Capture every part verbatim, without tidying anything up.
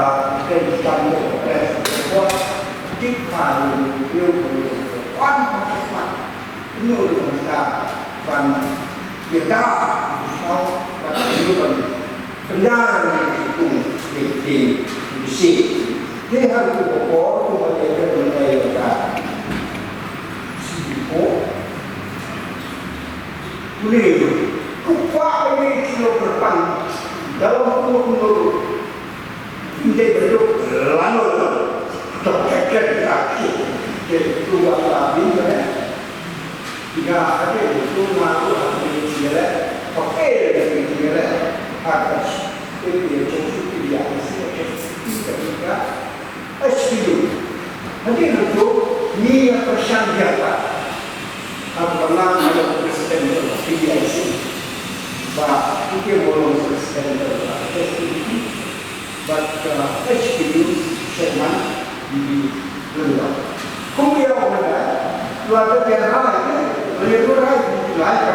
ka kren jam ka press report, dik ka yu yu wan ka mat yu yu ka ban ya da ka yu ban pyndan ku ni ni ni si ni har ku ko ku ma te ke pun ai ka si ko Ule, ku kwah ïa ki lo berpan dalam umur-umur indai bentuk lalu dok keket kaki. Jadi, tu buat labi, ya. Tiga hari itu ngaku hati dia, pakai dia, atas itu dia cukup dia isi, ketika H P U. Hadien ruh ngi ïa pyrshang ïa ka. Haba nga ïa president ka P D I C. Ba u K. Molong president ka H P U. Bad ka H P U chairman D B Lengdong. Kum ïa u Nadai, la ka ïa rai, la ïa rai, rai ka.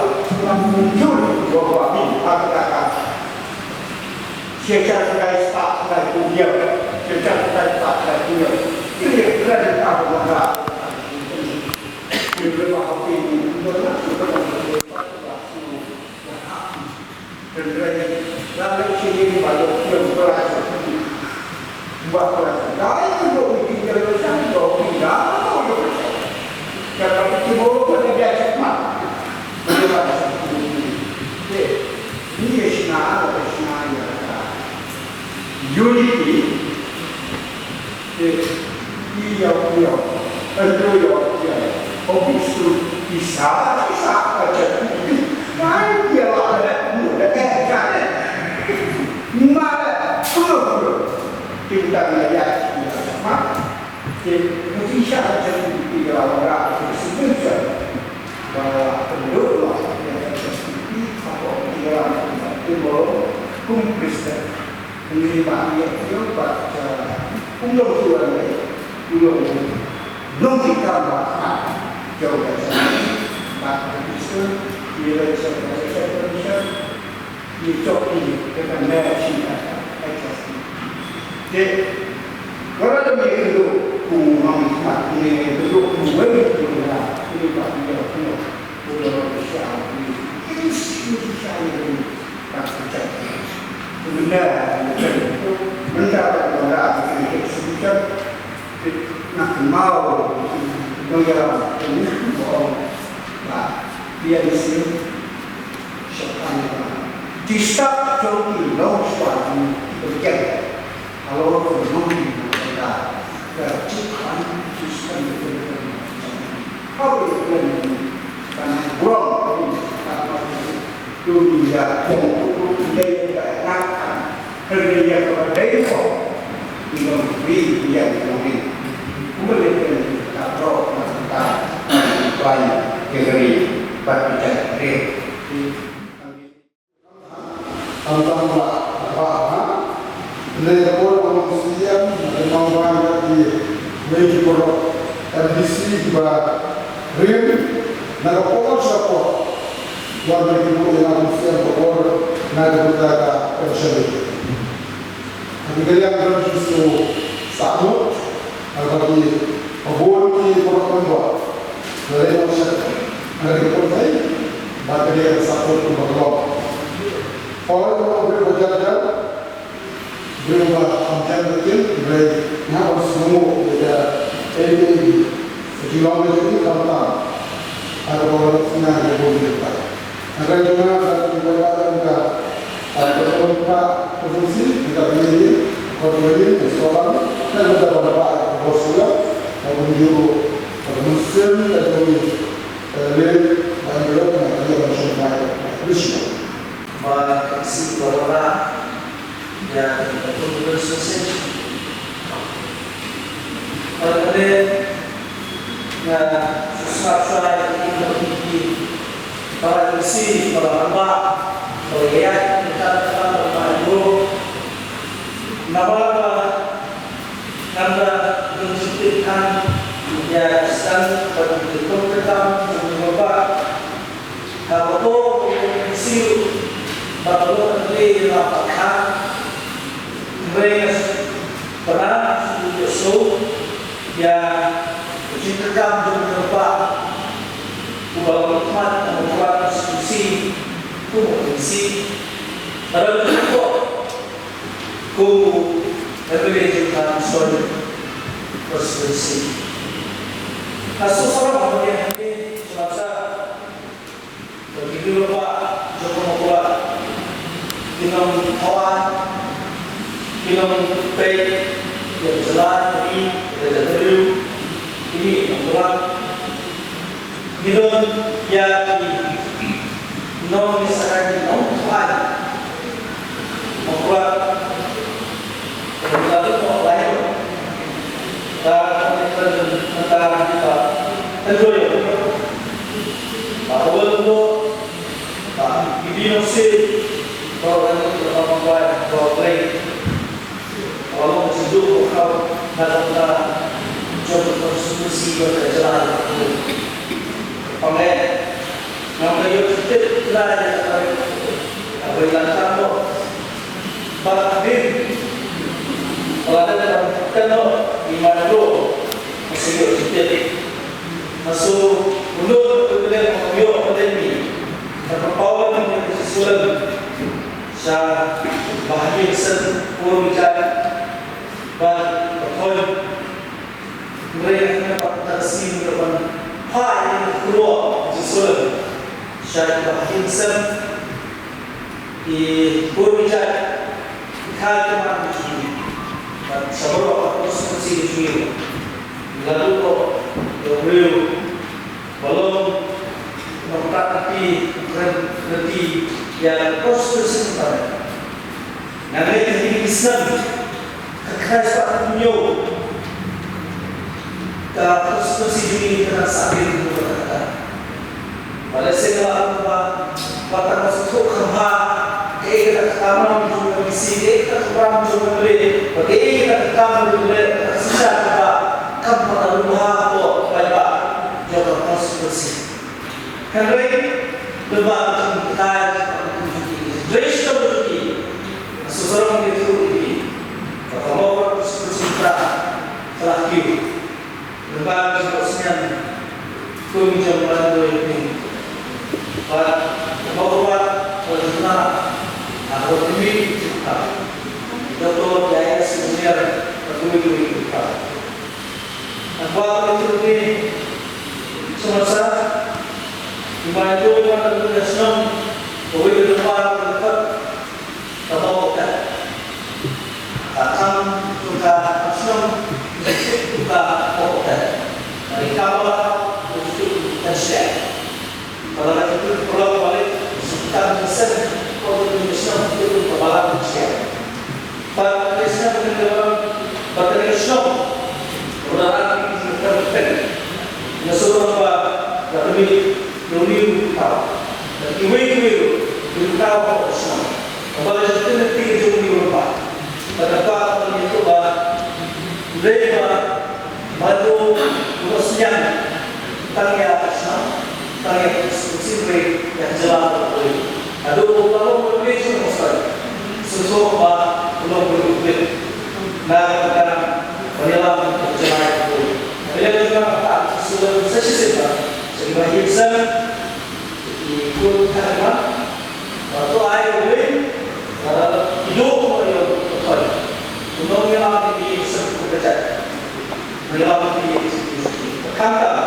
la, la muncul dua buah bintang, kata. Shisha sekai spak sekai kuliah, shisha sekai spak sekai kuliah. Ini keren tak benar. Ini lebih apa ini? Benar, benar. Hynrei la leh shisha ba ïoh ïoh plastik. Ba plastik. Dei ïoh ïoh ïoh ïoh ïoh ïoh ïoh ïoh. Ka ba ki mo ba ki bia chakma. Ba ïoh ba. Te ni ïa shna ba ïoh shna ïa ka. Unity. Te, ïa, ïa, ïa, ïa, ïa. Habis tu, isa, isa, aja. Ngai, ïa, la, la, la, la, la. Ma, la, la, la. Kita, ïa, ïa, ïa, ma. Te, mesti isa, aja, ïa, la, la, la, la. Ba, la, la, la, ïa, aja, ïa, apa, ïa, la, la, la, kum Kristen. Ngi ba ïa ïa ba, eh, kum long tuan, eh, kum long long kita ba, ah, jauh ba, ba, Kristen, ïa ba, ïa ba, ïa ba, ïa ba, ïa ba, ïa ba, ïa ba, ïa ba, ïa ba. Jadi, kalau ada mereka tu, kum long kita, mereka tu, kum long kita, ini ba, ïa ba, ïa ba, ïa ba, ïa ba, ïa ba. Tang tang ba, ba, ha? Hynrei ka por ba u Mynsiem, hynrei ma u Blei u la ïa ki, ïa ki paralok M D C kiba rim, na ka por sha ka por. Wan ba ki buh ïa u Mynsiem ka por na ka bynta ka pension. Ha ki ka liang don ki shu sahmut, ha kaba ki Ka bun ki paralok mynta. Lada ïa u shakri, lada ïa u pynthei, bad ka dei ka sahkut kaba ka long. Hooid, ka long briew ba jar jar, briew ba kham jan ba kin, hynrei nga ban sngewthuh ïa kaei kaei ka jinglong ka jong ngi khamtam. Haba ka long sngewthuh ïa ka bun ki kata. Hynrei jong nga, ka jingkwah ka, ah, ka jingkwah ka jong si, kita beli ni, kau beli ni, sekolah ni, kan kita dapat dapat bos juga, kau beli dulu, kau mesin, kau beli, eh, beli, banjir, kau beli, kau beli, kau beli, kau beli. Ba ka si ba wala ïa ka Congress Association. Ba ka dei nga sngap shwa ïa ki, ïa ki, ba la ïa si, ba la haba, ba la ïa ki, ka, ka, ka, ba la ïa. Naba ba ngan da jingtip than ïa ki stan ba ki, ki, ki, ki, ki, ki, ki, ki, Haba to, siew, ba to, ka dei na ka, hynrei, ba na, siew, ïa, siew, ïa, jingkyrkhu jong u Kpa, uba la khmat, uba la siew, kum u siew, ba la to, kum u M L A jong ka Sohra constituency. Ka sosoro, ba ïa, ïa, sosoro. Ki briew ba jong ka Mawkyrwat ki nongthaw aiñ, ki nongpeit ïa ka jylla, ïa ka ri, ïa ka jaitbynriew, ïa ka Mawkyrwat. Ngi don ïa ki nong, ngi sa kren ki nongthaw aiñ Mawkyrwat. Ka jylla ka Mawkyrwat. Ka Nangta kita enjoy ba ka wan lo ba ki bi nong si ba wan lo ba wan ba wan ba wan lo si du ko kau na ka ta jong ko su si ba ka jalan. Pang eh ngam ka yo tip la ya ka ba la ta mo. Ba din ba la ta mo i ma lo ma su yo tip. Masu ulun ulun ko yo ko demi ka pawan ni sulan sha bahagi sen pun jai ba ko Ngi na pat ta sin ka ban pa ïa ka kro ji sul sha ka ba hin sem i kur mi jai i kha ka ma ki ji. Ban sa bro ka ko su si ji. La du ko yo riu balong no ta ti ren ti ïa ko su si ta. Nga ngeit ha kine ki snem ka Khrist pat kum ïoh ka constituency jong ngi ka dang sah biang kumba ka kata. Ba lehse nga la ong ba ba tang ba sngewthuh kham bha kaei kata ka kam jong ka B C, kaei kata ka kam jong ka M L A, ba kaei kata ka kam jong ka M L A, kata ka shisha kaba kam pat la rum bha hapoh paidbah jong ka constituency. Hynrei lyngba ka jinghikai jong ka jingtrei shitom jong ki, ka sngewsarong ki thru ïa ki, ba ka mawkyrpad ka sngewsarong ka la kiew lyngba ka jingkoit sniang kum jong ka doi phi. Bad ka mawkyrpad ka la jingkyrpad ha ka tymmen jong ka Doctor J I S Engineer, ka tymmen jong ka Nang kwah ka ïathuh ïa ki. Semasa ki bai tu ïa ka shnong, kawei ka dong ba ka dong ka bau ka. Ka kham tu ka shnong, tu ka bau ka. Dari ka bau tu ka shnong. Kala ka jingkyrpad ka la balik, sengkang seng, ko ka jingkyrpad ka la balik. Bad ka jingkyrpad ka la balik, bad ka jingkyrpad ka la balik. Nga sngewthuh ba ka kmie ka uni u thaw. Bad kiwei kiwei u thaw ka jingkyrpad. Bad ka jingkyrpad ka jingkyrpad ka la balik. Bad ka jingkyrpad ka la balik. Bad Mano, mano sniang tang ïa ka shnong, tang ïa ka shnong, ïa ka jylla ka poi. Haduh ba u long u poi shnong stai. Sngewthuh ba u long u poi. Na ka kata ban ïalam ka jylla ka poi. Ïa ka jylla ka poi. Sngewthuh sa shisien ba. Sa ki ba ïa ka shnong. Ki pun ka ma. Ba to ai ko wei, ba la ki do ko ïa ko. Ko nong ïa la ki sem ko ka jat. Ïa la ki sem ko ka jat.